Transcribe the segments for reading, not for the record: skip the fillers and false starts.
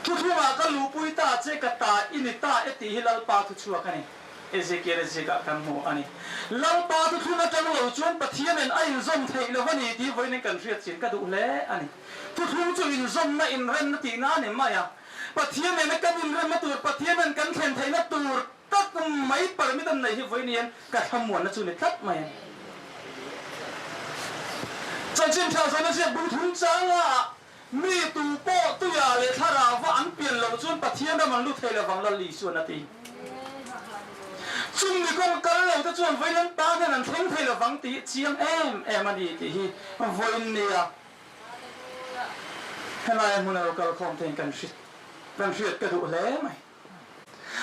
Thuthlungah ka luhpui ta che, ka ta i ni ta e tih hi Lalpa thuchhuak a ni. Ezekiel zikah kan hmu a ni. Lalpa thuthlung atang lo chuan Pathianin a inzawm theih lo a ni tih vawiin kan hriat chin ka duh hle a ni. Thuthlung chu inzawmna, inremna tihna a ni mai a. Pathian nena kan inremna tur, Pathianin kan thlen theihna tur tak mai permit an nei hi vawiin hian ka thlamuanna chu ni tlat mai a ni. Chanchin tha zawhna ziak bung thum changa Mi tu pawh tuia leh thlarauva an pian loh chuan Pathian ram an lut thei lovang Lal Isuan a ti. Chung mi kawng kal lo te chuan vawiin an tan hian an thleng thei lovang tih chiang em em a ni tih hi vawiin nia helaia hmuna lo kal khawm theiin kan kan hriat ka duh hle mai.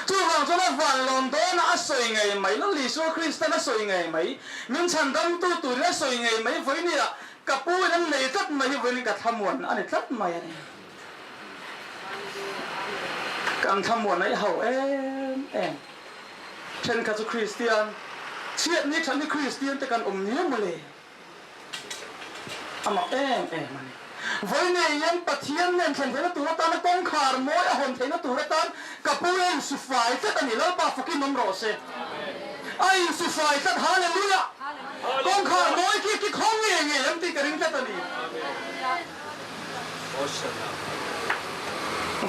Chuvang chuan a van lawm dawn a, a sawi ngei mai, Lal Isua Kristan a sawi ngei mai, min chhandamtu turin a sawi ngei mai, vawinia ka pu in an nei tlat mai hi vawiin ka thlamuan a ni tlat mai a ni. Kan thlamuan a i hau em em. Thenkhat chu Kristian, chhiatni thatni Kristian te kan awm nia mawle. A mak em em a ni. Vawi nei hian Pathian nen thlen theihna tur atana kawngkhar mawi a hawn theihna tur atan ka pu a insu fai tlat a ni. Lalpa fakin awm rawh se. A insu fai tlat. Hallelujah! Kawngkhar mawi khi khi khawng ngei ngei ang tih ka ring tlat a ni.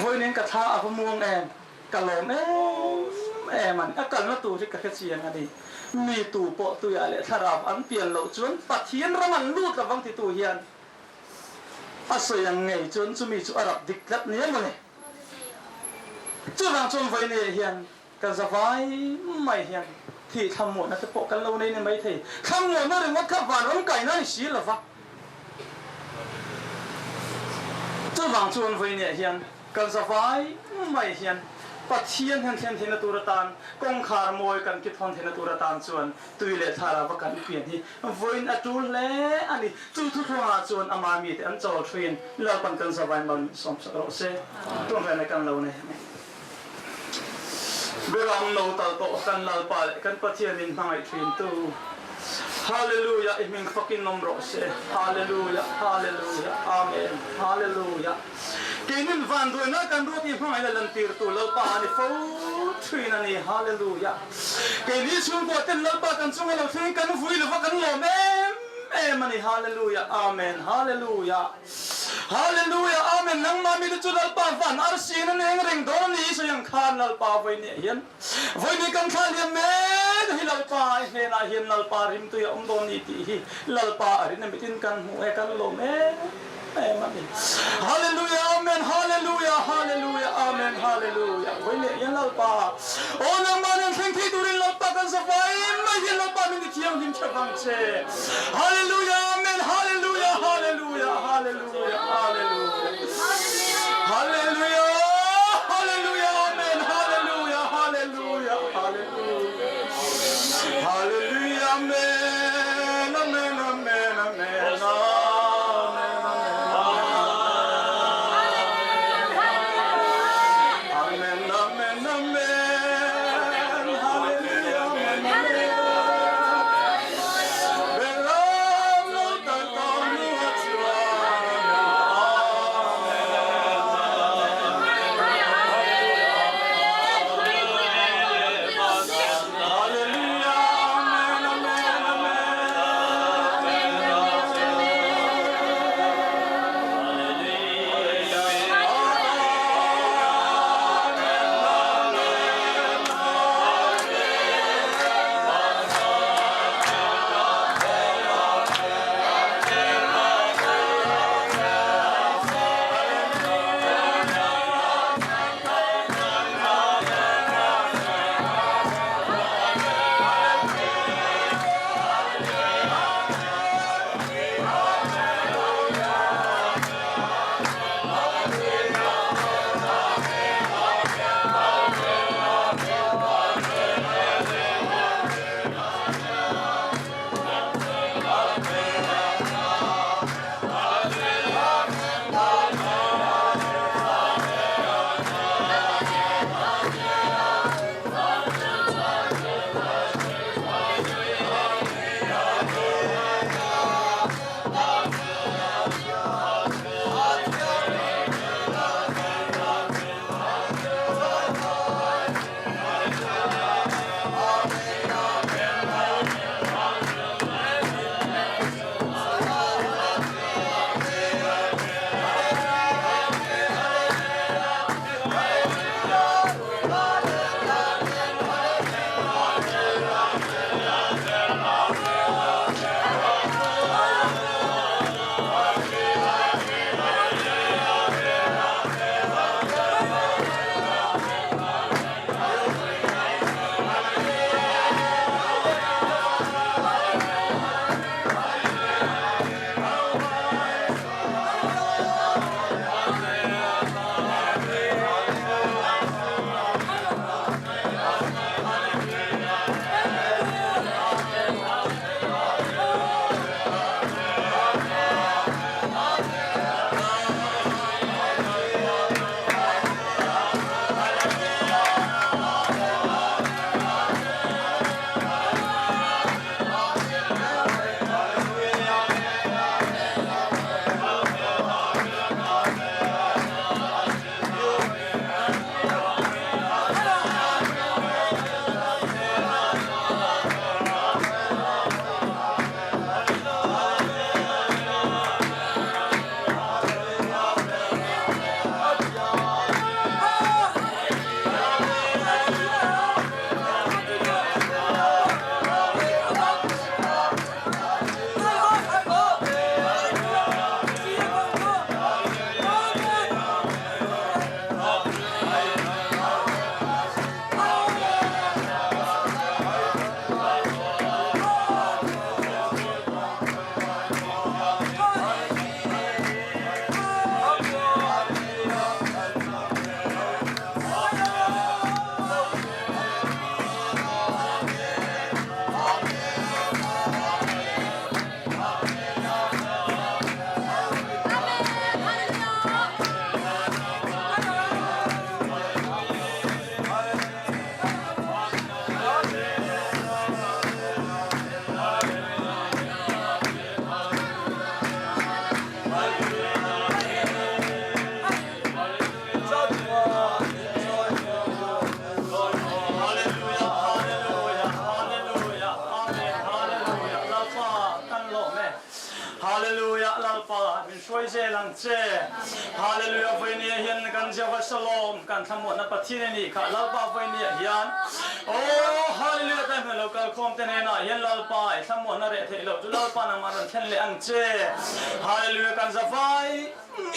Vawi nen ka thla a va muang em. Ka lawm em em a ni. A kalna tur hi ka hre chiang a ni. Mi tu pawh tuiah leh thlarau an pian loh chuan Pathian ram an lut lovang titu hian a sawi ang ngei chuan chumi chu a rap dik tlat nia mawle. Chuvang chuan vawinia hian ka za vai mai hian thih thlamuahna te pawh kan lo nei ni maithei. Thlamuahna ringawt kha vanram kaina a ni si lova. Chuvang chuan vawinia hian Kan zavai mai hian Pathian hian thlen theihna tur atan, kawngkhar mawi kan kit hawn theihna tur atan chuan tui leh thlarau kan pian hi vawiin a tul hle a ni. Chu thuthlungah chuan ama mite an chawl thuiin Lalpan kan zavai mal min sawmsak rawh se. Tunrena kan lo nei a ni. Beram no tal tawh kan Lalpa leh kan Pathian min hmangaih thintu Hallelujah i hming fakin awm rawh se. Hallelujah Hallelujah Amen Hallelujah. Keinin vanduaina kan ruat i hmangaihna lantirtu Lalpa a ni fo thin a ni. Hallelujah! Keini chhungkua ten Lalpa kan chunga lo thlengin kan vui lova kan lawm em em a ni. Hallelujah! Amen! Hallelujah! Hallelujah! Amen! Nangmah mite chu Lalpa van arsiin a neng reng dawn a ni i sawi ang khan Lalpa vawinia hian vawini kan thlah liam mek hi Lalpa i hnenah hian Lalpa rimtui a awm dawn ni tih hi Lalpa a rin a mitin kan hmuh e kan lawm em em a ni. Hallelujah Amen Hallelujah Hallelujah Amen Hallelujah Vawi leh hian Lalpa aw nangmah nen thleng thei turin Lalpa kan za vai mai hian Lalpa min ti thianghlim tha vang che Hallelujah Amen Hallelujah Hallelujah Hallelujah Hallelujah Hallelujah Hallelujah Amen Hallelujah Hallelujah Hallelujah Hallelujah Amen Amen Amen Amen hruai zel ang che. Hallelujah Vawinia hian kan Jehovah Shalom kan thlamuanna Pathian a nih kha Lalpa Vawinia hian Oh Hallelujah tlai hmel lo kal khawm te hnenah hian Lalpa i thlamuanna reh theih loh chu Lalpa nangmah rawn thlen leh ang che. Hallelujah kan zavai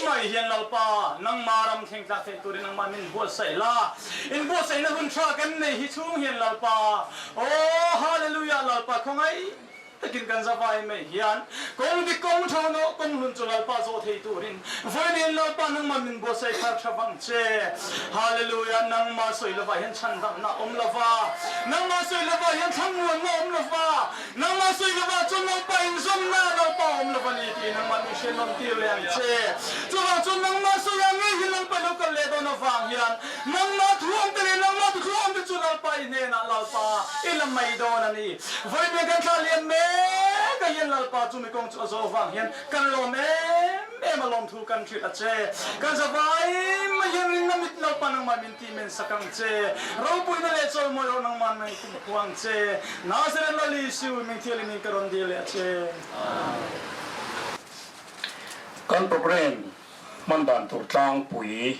mai hian Lalpa nangma ram thleng tlak theih turin nangmah min buatsaih la. In buatsaihna hun tha kan nei hi chhung hian Lalpa Oh Hallelujah Lalpa khawngaih Takin kan zavai mai hian kawng dik kawng tha nawh kawng hlun chu Lalpa zawh thei turin vawiin Lalpa nangmah min buatsaih thar tha vang che. Hallelujah Nangmah sawi lovah hian chhandamna awm lova, nangmah sawi lovah hian thlamuanna awm lova, nangmah sawi lovah chuan Lalpa inzawmna Lalpa awm lova ni tih nangmah min hriatnawn tir leh ang che. Chuvang chuan nangmah sawi ang ngei hi Lalpa lo kal leh dawn avang hian nangmah thu awmte leh nangmah thu awmte chu Lalpa i hnenah Lalpa i la mai dawn a ni. Vawiin kan thlah lian mek a hian Lalpa chu mi kawng chu a zawh vang hian kan lawm em em a lawmthu kan hrilh a che. Kan za vai mai hian rinna mit Lalpa nangmah min tih men sak ang che. Ropuina leh chawlmawi erawh nangmah nang kum khu ang che. Nazareth Lal Isu ming thial in ka rawn dil leh a che. Kan programme hman dan tur tlangpui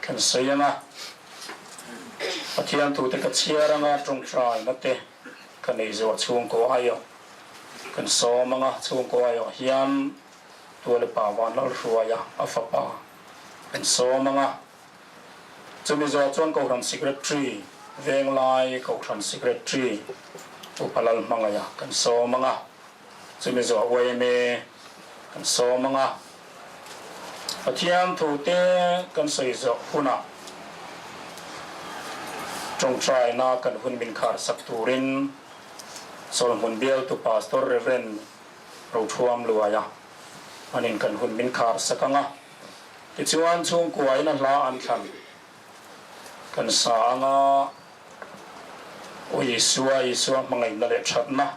kan sawi ang a, Pathian tute ka chhiar ang a, tawngtaina te ka nei zawh chhungkaw aiawh kan sawm ang a, chhungkaw aiawh hian Tuale pa Vanlal Hruaia a fapa kan sawm ang a, chumi zawh chuan Kohhran Secretary Venglai Kohhran Secretary Upa Lalhmangaia kan sawm ang a, chumi zawh yma kan sawm ang a, Pathian thute kan sawi zawh hunah tawngtaina kan hun min khar sak turin Sawlhmun bialtu Pastor Rev. Rothuam Luaia anin kan hun min khar sak ang a, tichuan chhungkuain a hla an thlan kan sa ang a, Aw Isua, Isua hmangaihna leh thatna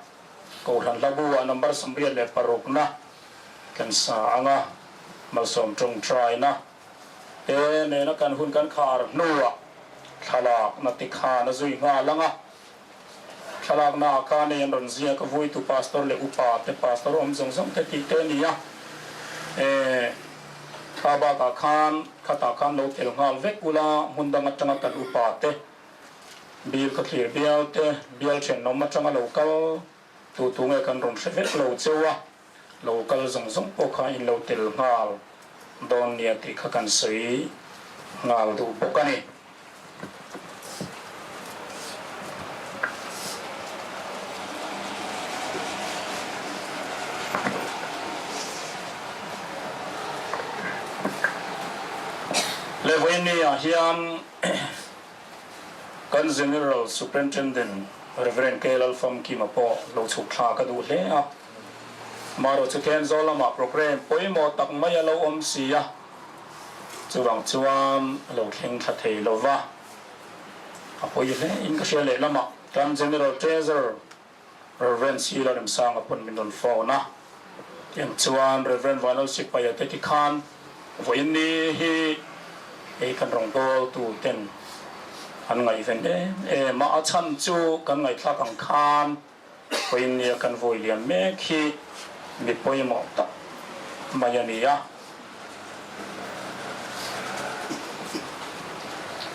Kohhran hla bu ah number 86 na kan sa ang a, malsawm tawngtaina te nena kan hun kan khar hnuah thlalakna ti khan a zui nghal ang a. Thlalakna ah khan hei an rawn ziak a, Vuitu Pastor leh Upa te, Pastor awm zawng zawng te tih te a ni a. E, thla bakah khan khatah khan lo tel nghal vek ula, hmun dang atanga kan upa te, Bil ka thlir bial te, bial thenawm atanga lo kal tu tu nge kan rawn hre vek lo cheu a, lo kal zawng zawng pawh kha in lo tel nghal dawn nia tih kha kan sawi nghal duh bawk a ni. Levaini ah hian. Kan General Superintendent Rev. K. Lalfamkima pawh lo chhuk thla ka duh hle a. Marawh chu Thenzawl lamah programme pawimawh tak mai a lo awm si a, chuvang chuan a lo thleng thla thei lo va, a pawi hle in ka hria lehlamah kan General Treasurer Rev. C. Lalremsanga pawn min rawn phone a, tiang chuan Rev. Vanlal Sipaia te tikhan vawiin ni hi hei kan rawngbawltu ten an ngaihven em em a, a chhan chu kan ngaihthlak ang khan vawiin nia kan vawi liam mek hi mi pawimawh tak mai a ni a.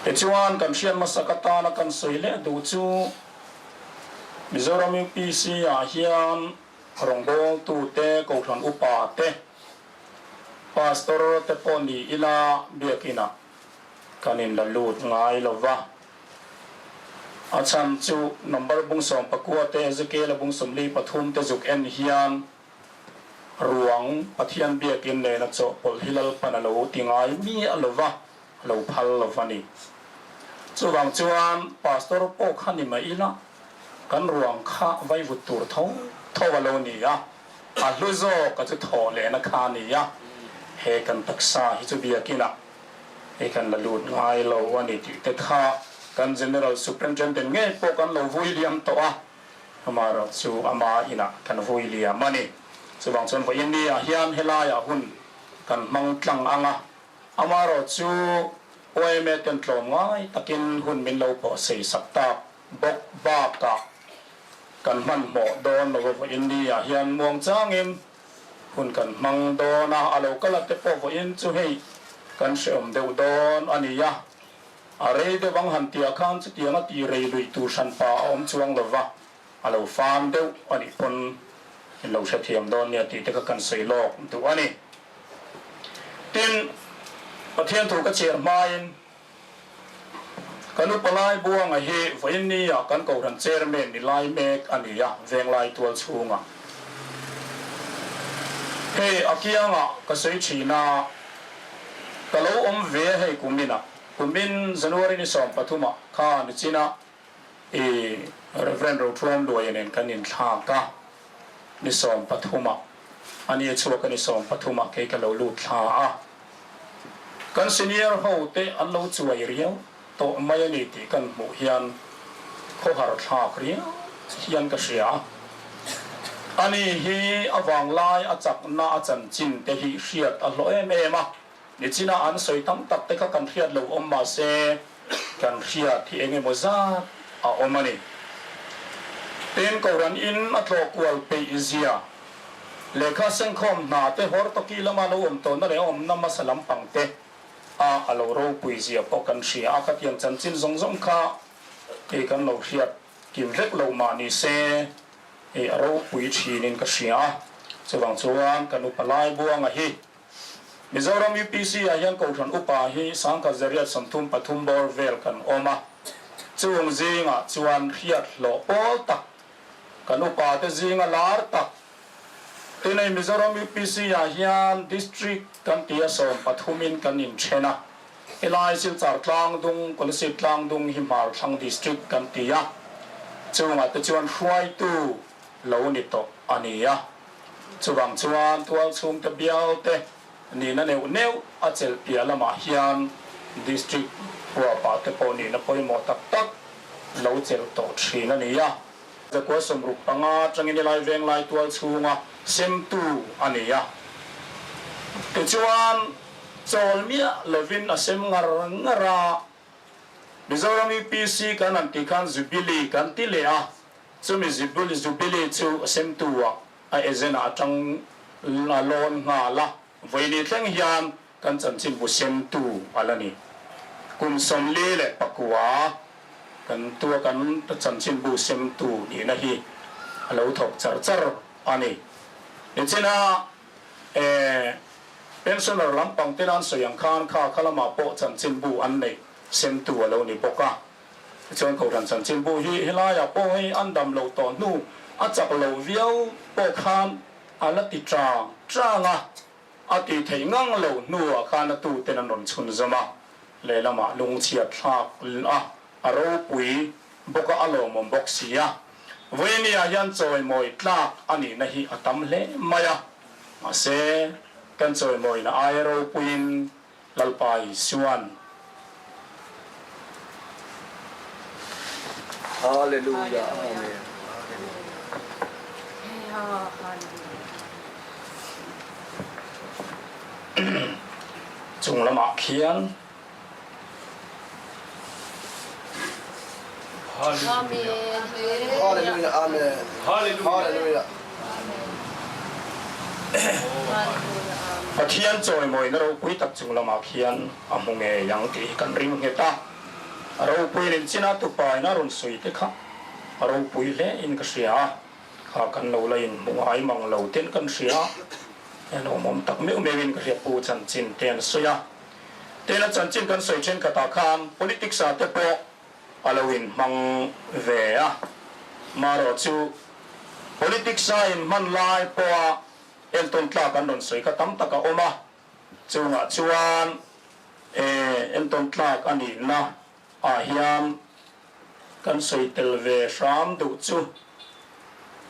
Tichuan kan hriat hmasak atana kan sawi leh duh chu, Mizoram UPC ah hian rawngbawltute, Kohhran upa te, Pastor te pawh ni ila biakinah kan inla lut ngai lo va. A chhan chu number bung 19 te Ezekiel-a bung 43 te zuk en hian ruang Pathian biakin nena chawhpawlh hi Lalpan a lo ti ngai miah lo va. a lo phal lo va ni. Chuvang chuan Pastor pawh kha ni mai ila, kan ruang kha vaivut tur tho tho a lo ni a, a hlu zawk a chu thawh lehna kha a ni a, he kan taksa hi chu biakinah hei kan la lut ngai lo a ni tih te kha kan General Superintendent ngei pawh kan lo vui liam tawh a, amaherawh chu ama inah kan vui liam a ni. Chuvang chuan vawiin ni-ah hian helaiah hun kan hmang tlang ang a. Amaherawh chu yma ten tlawm ngai takin hun min lo pawh sei sak tak bawk bakah kan hmanhmawh dawn lo a vawiin ni ah hian muang changin Hun kan hmang dawn a, a lo kal a te pawh vawiin chu hei kan hrehawm deuh dawn a ni a. A rei deuh ang han tih ah khan chutiang a tih rei luih tur hranpa a awm chuang lo va, a lo fam deuh a nih pawn in lo hrethiam dawn nia tih te kha kan sawi lawk duh a ni. Tin, Pathian thu ka chhiar hmain Kan upa lai Buanga hi vawiin nia kan Kohhran Chairman ni lai mek a ni a, Venglai tual chhunga. Hei a kiangah ka sawi thin a, ka lo awm ve a hei kuminah, kumin January ni 13 ah kha nichinah i Rev. Rothuam Luaia nen kan inthlak a, ni 13 ah a ni a chhuak a ni 13 ah kei ka lo lut thla a. Kan senior ho te an lo chuai riau tawh mai a ni tih kan hmuh hian khawhar thlak riau hian ka hria a. Ani hi a vanglai a chakna a chanchin te hi hriat a hlawh em em a, nichina an sawi tam tak te kha kan hriat lo awm mahse kan hriat hi eng emaw zat a awm a ni. Tin Kohhran in a tlawh kual peih zia Lehkha sengkhawm hna te Hortoki lama lo awm tawhna leh a awmna hmasa lampang te a a lo ropui zia pawh kan hria a, khatiang chanchin zawng zawng kha kei kan lo hriat kim vek lo mah ni se hei a ropui thinin ka hria a, chuvang chuan kan upa Laibuanga hi Mizoram UPC ah hian Kohhran upa hi 1833 bawr vel kan awm a, chung zingah chuan hriat hlawh pawl tak Kan upa te zinga lar tak tinei Mizoram UPC ah hian District kan ti a 13 in kan inthen a, helai Silchar Tlangdung, Kolasib Tlangdung hi Hmarthlang District kan ti a, chungah te chuan hruaitu lo ni tawh a ni a. Chuvang chuan tualchhungte bialte nihna neuh neuh a chelh piah lamah hian District huapah te pawh nihna pawimawh tak tak lo chelh tawh thin a ni a. Zakua 65 atangin helai Venglai tual chhunga semtu a ni a. Tichuan, chawl miah lovin a sem ngar ngar a. Mizoram UPC kan han tih khan Jubilee kan ti leh a, chumi Jubilee chu a semtu ah a agent ah atang a lawn nghal a. Vawiini thleng hian kan chanchinbu semtu a la ni. Kum 49 kan tua kan chanchinbu semtu nihna hi a lo thawk char char a ni. Nichina e pensioner lampang ten an sawi ang khan kha kha lamah pawh chanchinbu an neih semtu a lo ni bawk a. Tichuan Kohhran chanchinbu hi helaiah pawh hei an dam loh tawh hnu a chak lo viau pawh khan a la ti chang chang a. A tih theih ngang loh hnuah khan a tuten an rawn chhunzawm a, lehlamah lungchhiat thlak a, a ropui bawk a, a lawmawm bawk si a. Vawinia hian chawimawi tlak a nihna hi a tam hle mai a, mahse kan chawimawina aia ropuiin Lalpa Isua'n. Hallelujah Amen. Chung lamah khian. Hallelujah Amen. Hallelujah. Pathian chawimawina ropui tak chung lamah khian a hmu ngei ang tih hi kan ring nghet a. A ropui nen china tupain a rawn sawi te kha a ropui hle in ka hria a, kha kan lo la in hmu ngai mang lo ten kan hria a, he lawmawm tak meuh meuh in ka hria Pu chanchin te an sawi a. Tena chanchin kan sawi thenkhatah khan politics ah te pawh a lo inhmang ve a, marawh chu politics a inhman lai pawha entawn tlak an rawn sawi kha tam tak a awm a, chungah chuan e entawn tlak a nihna ah hian kan sawi tel ve hram duh chu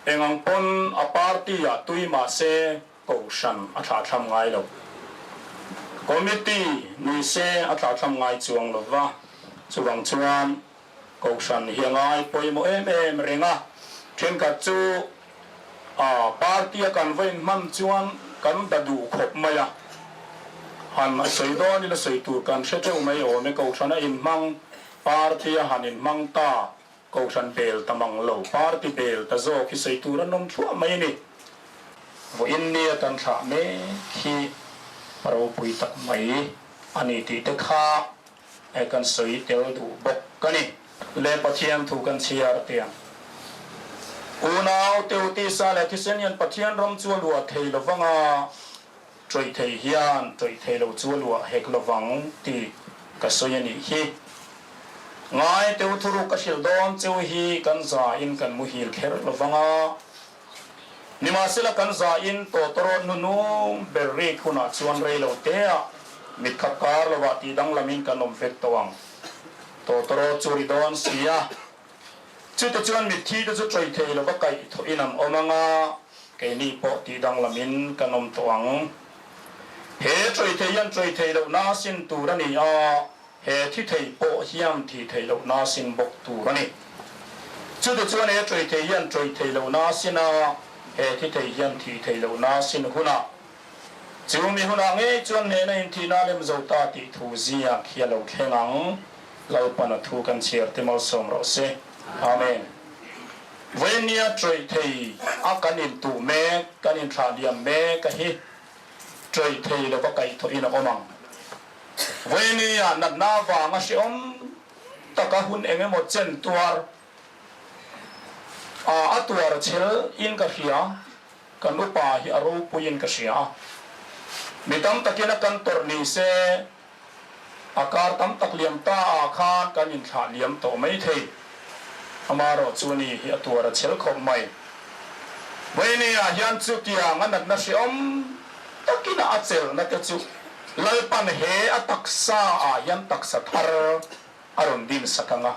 engang pawn a party ah tui mahse Kohhran a thlahthlam ngai lo. Committee ni se a thlahthlam ngai chuang lo va, chuvang chuan Kohhran hi a ngai pawimawh em em reng a. Thenkhat chu a party a kan va inhman chuan kan da duh khawp mai a, han a sawi dawn ila sawi tur kan hre teuh mai awm e. Kohhran a inhmang, party a han inhmang ta, Kohhran bel ta mang lo, party bel ta zawk hi sawi tur an awm thluah mai a ni. Vawiin nia kan thlah mek hi ropui tak mai a ni tih te kha kan sawi tel duh bawk a ni. Le Pathian thu kan chhiar tiang. Unau teu tisa leh thisen hian Pathian ram chu a luah thei lo vang a, ṭawih thei hian ṭawih thei lo chu a luah hek lo vang tih ka sawi a nih hi. Ngai teu thuruk ka hrilh dawn cheu hi kan za in kan muhil kher lo vang a, nimahsela kan za in tawtawrawt hnunung ber rik hunah chuan rei lo teah mitkhap kar lovah tih danglamin kan awm vek tawh ang. Tawtawrawt chu ri dawn si a, chute chuan mitthi te chu ṭawih thei lova kaih thawhin an awm ang a, keini pawh tih danglamin kan awm tawh ang. He ṭawih thei hian ṭawih thei lohna sin tur a ni a, he thi thei pawh hian thi thei lohna sin bawk tur a ni. Chute chuan he ṭawih thei hian ṭawih thei lohna sin a, he thi thei hian thi thei lohna sin hunah Chu mi hunah ngei chuan hnehna inthihna lem zo ta tih thu ziak hi a lo thleng ang. Lalpan a thu kan chhiar te malsawm rawh se. Amen. Vawinia ṭawih thei a kan intuh mek, kan inthlah liam mek a hi ṭawih thei lova kaihthawhin a awm ang. Vawinia natna avanga hrehawm taka hun eng emaw chen tuar a a tuar chhel in ka hria. Kan upa hi a ropuiin ka hria a, mi tam takin a kan tawrh ni se, a kar tam tak liam ta ah khan kan inthlah liam tawh mai thei. Amaherawh chu ni hi a tuar a chhel khawp mai. Vawiini ah hian chutiang a natna hreawm takin a chelhna te chu Lalpan he a taksa ah hian taksa thar a rawn din sak ang a.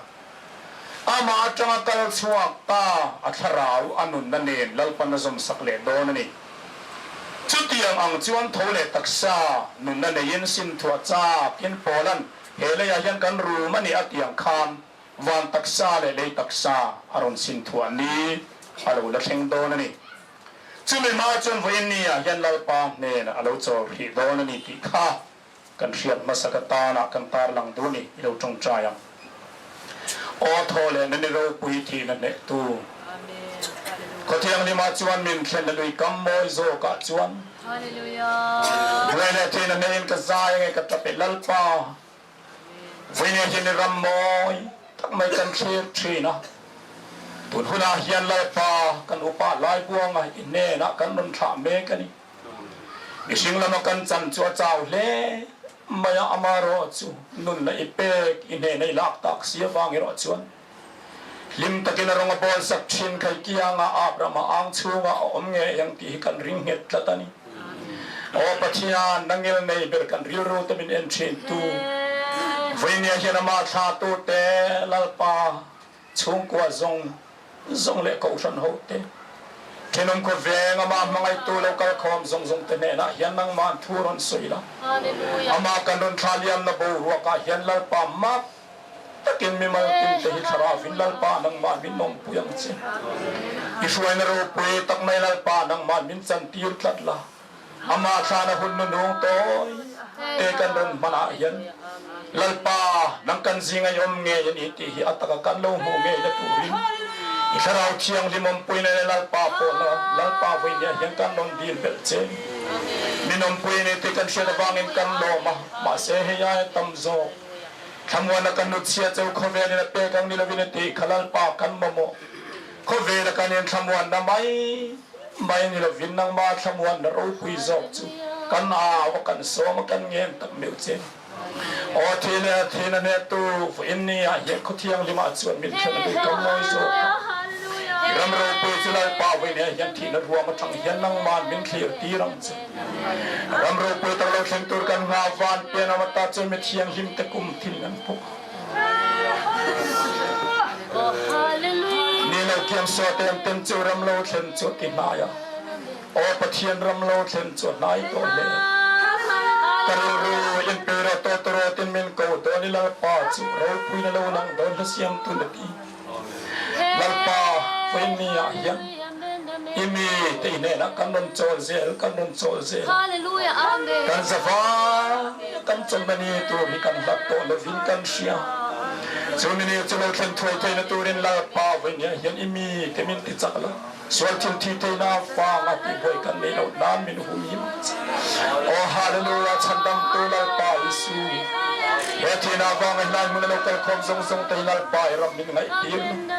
Amah atanga kal chhuak ta a thlarau a nunna nen Lalpan a zawm sak leh dawn a ni. Chutiang ang chuan tho leh taksa nunna neiin simthuah chakin Paula'n he leiah hian kan rum a ni a tih ang khan van taksa leh lei taksa a rawn simthuah ni a lo la thleng dawn a ni. Chumi hma chuan vawiin niah hian Lalpa hnenah a lo chawl hrih dawn a ni tih kha Kan hriat hmasa ka tanah kan tarlang duh ni i lo tawngtai ang. Aw thaw leh na ni ropui thihna hnehtu. Khawthianghlimah chuan min thlen na lui kam mawi zawkah chuan. Buai leh thihna hneh in ka zai ange ka tap e Lalpa. Vawinia hian i ram mawi tak mai kan thlir thin a. Tun hunah hian Lalpa kan upa Laibuanga i hnenah kan rawn thlah mek a ni. Mihring lama kan chan chu a chau hle mai a, amaherawh chu nunna i pek, i hnehna i lak tak si avang erawh chuan hlim takin a rawng a bawl sak thin khai kianga Abraham-a ang chhungah a awm ngei ang tih hi kan ring nghet tlat a ni. Aw Pathian, na ngil nei ber kan rilru te min en thin tu, vawinia hian amah thlahtu te Lalpa Chhungkua zawng zawng leh kohhran ho te, thenawm khaw veng amah hmangaihtu lo kal khawm zawng zawng te hnenah hian nangmah thu rawn sawi la. Amah kan rawn thlah liamna boruakah hian Lalpa mak takin mimal tin te hi thlarauin Lalpa nangmah min awmpui ang che. I hruaina ropui tak mai Lalpa nangmah min chantir tlat la. Amah thlana hun nunung tawi te kan rawn hman ah hian Lalpa nang kan zing a i awm ngei a ni tih hi a taka kan lo hmuh ngei na turin i Thlarau Thianghlim awmpuina leh Lalpa pawhna Lalpa vawinia hian kan rawn dil belh che. Min awmpui a ni tih kan hriat avangin kan lawm a, mahse hei aia tam zawk thlamuana kan nutchhia cheu khawvelin a pek ang ni lovin a tih kha Lalpa kan mamawh khawvela kan inthlamuanna mai Mai ni lovin nangmah thlamuanna ropui zawk chu kan au a, kan sawm a, kan ngen tak meuh che. Aw thi leh a thin a hnehtu vawiin ni ah hian Khawthianghlim ah chuan min thlen a lui kam mawi zawk a. I ram ropui chu Lalpa vawiin ah hian thihna ruam atang hian nangmah min thlir tir ang che. Ram ropui tak lo thleng tur kan nghah van pian awm ata chuan mi thianghlim te kum thin an puk. Ni lo kiam sual te an tem chu ram lo thlen chu ti hnai a, Aw Pathian ram lo thlen chu a hnai tawh hle. Ka rilru in pe rawh tawtawrawt in min ko dawn i Lalpa chu ropui na lo lang dawn hla siamtu na ti. Lalpa vawiin ni ah hian i mi te i hnenah kan rawn chawl zel kan rawn chawl zel a, kan zavai a kan chawlhna ni tur hi kan hlat tawh lovin kan hria. Chu mi ni chu lo thlen thuai theihna turin Lalpa vawiin ni ah hian i mi te min ti chak lo. Sual thil thi theihna vanga tihbuai kan neih loh nan min humhim ang che. Aw Hallelujah Chhandamtu Lalpa Isu, he thihna vanga helai hmuna lo kal khawm zawng zawng te hi Lalpa i ram min ngaihtir la.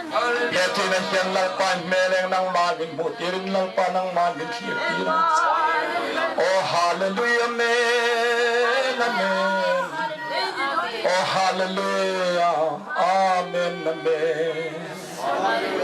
He thihna hian Lalpa i hmel eng nangmah min hmuh tirin Lalpa nangmah min thlir tir ang che. Aw Hallelujah Amen Amen Aw Hallelujah Amen Amen.